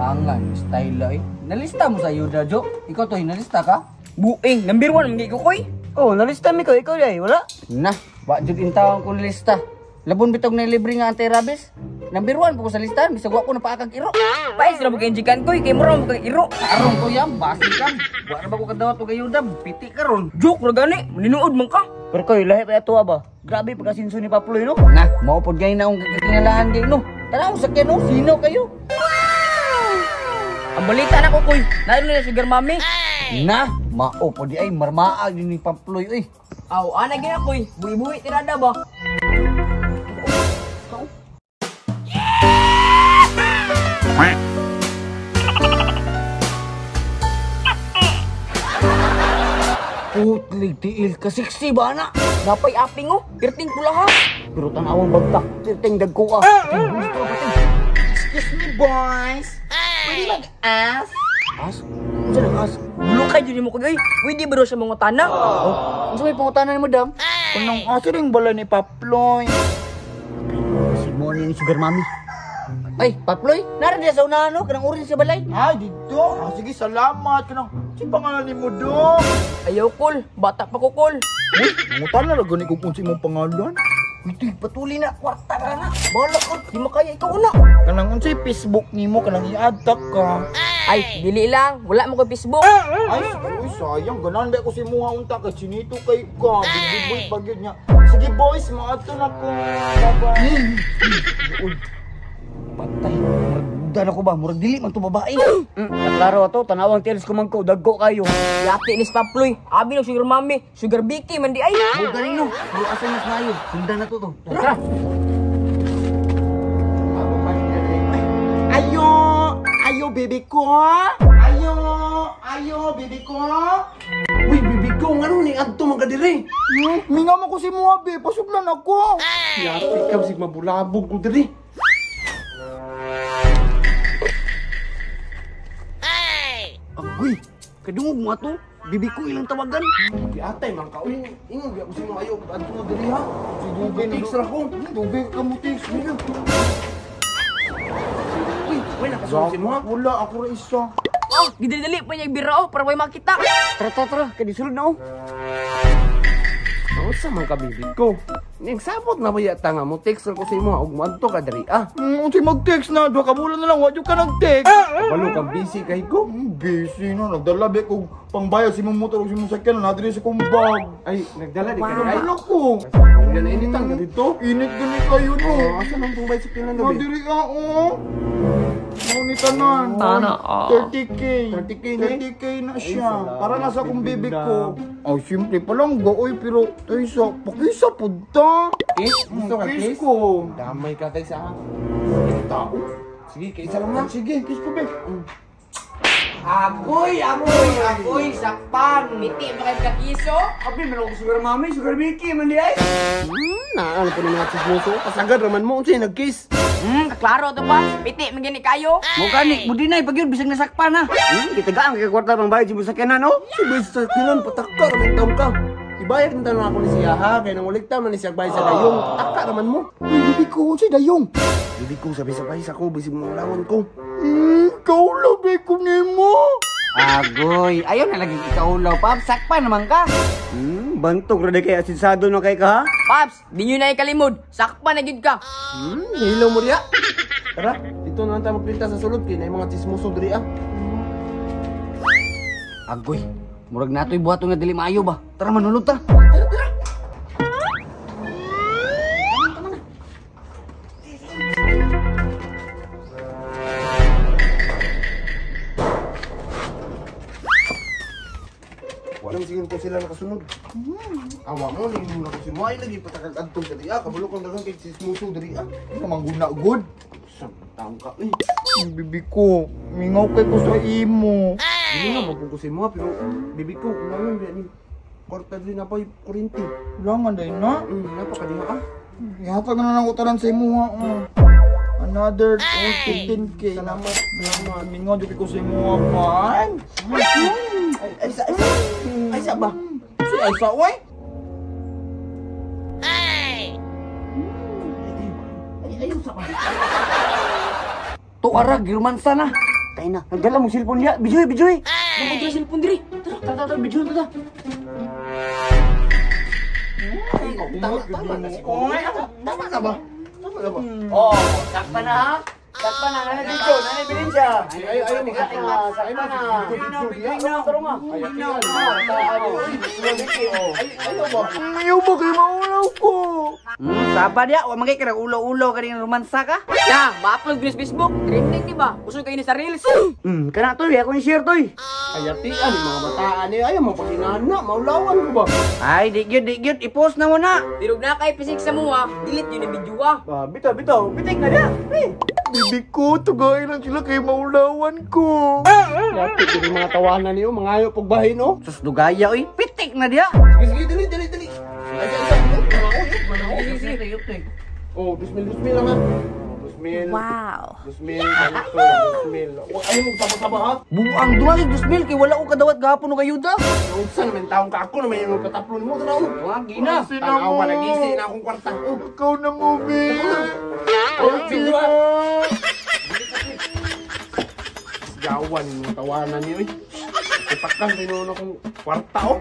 Angan, style eh. Nalista mo sa ayuda, Jo. Ikaw to, nalista ka? Buing, number 1 man ko koy. Oh, nalista mi ko ikaw day, wala? Na, wa jud intawon ko nalista. Labon bitog na libre nga anti-rabies. Number 1 po ko sa listahan, bisag wa ko napaakag iro. Pais ra mo kay injikan koy, kay mura mo kay iro. Aron ko yan, basi kam. Wa ra ba ko kadawat og ayuda, piti karon. Joke ra gani, maninuod man ka. Pero koy, lahi pa ato ba? Grabe pagkasinso ni Paploy no. Na, mao pod gay na akong kakingalaan gay no. Tanaw sa kano, sino kayo? Ang balita na ko koy, naroon na sugar mami. Na, mao pod di ay marmaa din ni Paploy oy. Aw, ana gyud koy, buhi-buhi tirada ba? Putlig tiil ka sexy ba na? Napay aping oh, pirting pula ha. Pero tan-awang bagtak, tirting dagko ah. Excuse me, boys. Pwede mag-ask? As? Unsa nang as? Lukay jud nimo koy. Pwede ba daw siya mangutana? Oh, unsa may pangutana ni madam? Kanang asa ring bala ni Paploy? Si mo ni sugar mami. Ay, Paploy, nara diya sa unahan no, kanang orange sa balay. Ay, dito. Ah, sige, salamat. Kanang, si pangalan ni mo do? Ayaw kol, bata pa ko kol. Uy, mangutana ra gani kung unsa imong pangalan. Uy, tuy, patuli na, kwarta ka na. Bahala ko, Di makaya ikaw una. Kanang unsay Facebook nimo kanang i-add ta ka. Ay, dili lang, wala mo ko Facebook. Ay, uy, sayang ganan ba ko si muha unta kay chinito kay ka. Big boy pag yun niya. Sige boys, maadto na ko. Bye-bye. Patay, murag na ko ba? Murag dili man to babae. Klaro ato, tanawang tiils ko man ko, dagko kayo. Yati ni Paploy, abi ng sugar mami, sugar biki man di ay. Mo galing no, murag asa mas maayo. Sundan na to to. Tara. Ayo, ayo baby ko. Ayo, ayo baby ko. Uy, bibi ko, ngano ni adto man ka diri? Mingaw mo ko si muha be, pasuglan ako. Yati ka sig mabulabog ko diri. Agoy, kadungog mo ato. Bibi ko ilang tawagan. Di atay man ka. Uy, ingon gyud ako sa imo ayo adto mo diri ha. Si Dubay na. Text ra ko. Dubay ka mo text. Uy, uy nakasulod si mo ha. Wala ako ra isa. Oh, gidali-dali pa niya ibira oh, para way makita. Tara tara tara, kay disulod na oh. Unsa man ka bibi ko? Ning sabot na ba yata nga mo text ra ko sa imo og moadto ka diri ah. Unsay mag-text na, duha ka bulan na lang, wa jud ka nag-text. Kabalo ka busy kay ko. Busy na, nagdala be kog pangbayad si imong motor ug si imong sakyanan na diri sa kong bag. Ay, nagdala di ka di ay. Nagdala ko. Wala na initan ka dito. Init gani kayo no. Oh, asa nang tubay sa kinan Na gabi? diri ka oh. Mao ni tanan. 30K. 30K na eh. 30K na siya. Salamat, Para nasa kong bibi ko. Dam. Ay, simple pa lang gaoy pero tayo sa pakisa pud ta. Kiss? Gusto ka Kiss kiss? ko. Damay ka kay sa Tao. Sige, kay isa lang na. Sige, kiss ko be. Agoy, agoy, agoy, sakpan. Miti ba kay kakiso? Abi man ako sugar mami, sugar Mickey man di ay. Na ano po ni mga chismoso? Pasagad raman mo unsay nagkiss. Klaro to pa. Piti man gani kayo. Mo gani, mo dinay pag yun bisag nasakpan ha. Kitagaan kay kwarta pangbayad sa sakyanan oh. Si boy sa kinan patakka raman taon ka. Ibayad na tanong ako ni siya ha, kay nang ulikta man ni siya bayad sa dayong, patakka raman mo. Uy, bibi ko, unsay dayong? Bibi ko sabi sabay sa ko bisig mga lawan ko. Ikaw labi ko nimo. Agoy, ayaw na lagi ikaulaw, Paps. Sakpan naman ka. Bantog ra di kay asinsado na kay ka ha. Paps, di nyo na ikalimod. Sakpan na gyud ka. Hilaw mo riya. Tara, dito na lang tayo magpinta sa sulod kay na mga chismoso diri ah. Agoy, murag natoy buhaton nga dili maayo ba? Tara manulod ta. Tara, tara. Wala siguro ko sila nakasunod. Awa mo, ningin mo na ko si Moay lagi patakag adtong diri ah. Kabalo kang daghang kay chismoso diri ah. Ano mangguna good? Sa taong ka eh. Bibi ko, mingaw kay ko sa imo. Dili na mapungko si Moa pero bibi ko kulangan biya ni kwarta diri na pa kuryente. Kulangan dahil na. Napa ka diha ah. Ihatag na lang ko tanan sa imo ha. Oh. Another 15K. Salamat, salamat. Mingaw jud ko sa imo man. Ay, ay sa ay sa. Ay sa ba? Si ay sa oy. Ay ayaw sa ba? Tuara, girumansa na. Patay na. Nagdala mo cellphone niya. Bijoy, bijoy. Nabog na cellphone diri. Tara, tara, tara, bijoy ta. Tama, tama na siguro. Tama na ba? Tama na ba? Oh, takpan na ha. Takpan na, nanay video, nanay ebidensya. Ay, ay, ay, Sakpan na. Tara nga. Ay, ayaw ba? Ayaw ba kay maulaw ko? Saba dia, wa magay kay ulo-ulo ka rin romansa ka. Na, ma-upload sa Facebook. Trending di ba? Uso kayo ni sa Reels. Kana toy, ako ni share toy. Ayatian, mga bataan eh. Ayaw mo pakinana, maulawan ko ba? Ay, di gyud, di gyud, i-post na mo na. Pero na kay pisik sa mua, delete yun yung video ah. Ah, bitaw, bitaw, bitik na dia. Eh. Bibi ko, tugain lang sila kay maulawan ko. Yati, yung mga tawanan niyo, mga ayaw pagbahin, oh. Sus dugaya oy, pitik na dia. Sige, sige, dali, dali, dali. Ay, ay, ay, ay, Sige, sige. Oh, 2,000, 2,000 lang ha. 2,000. Wow. 2,000, 2,000. Ayaw mo saba-saba ha. Buang duwag 2,000 kay wala ko kadawat gahapon og ayuda. Unsa naman taong ka ako na may imong kataplon mo tanaw. Wa gina. Tanaw pa nagisi na akong kwarta. Oh, Ikaw na mo, be. oh, sige. Gawan yung tawanan niyo eh. Ipakan tinuon akong kwarta oh.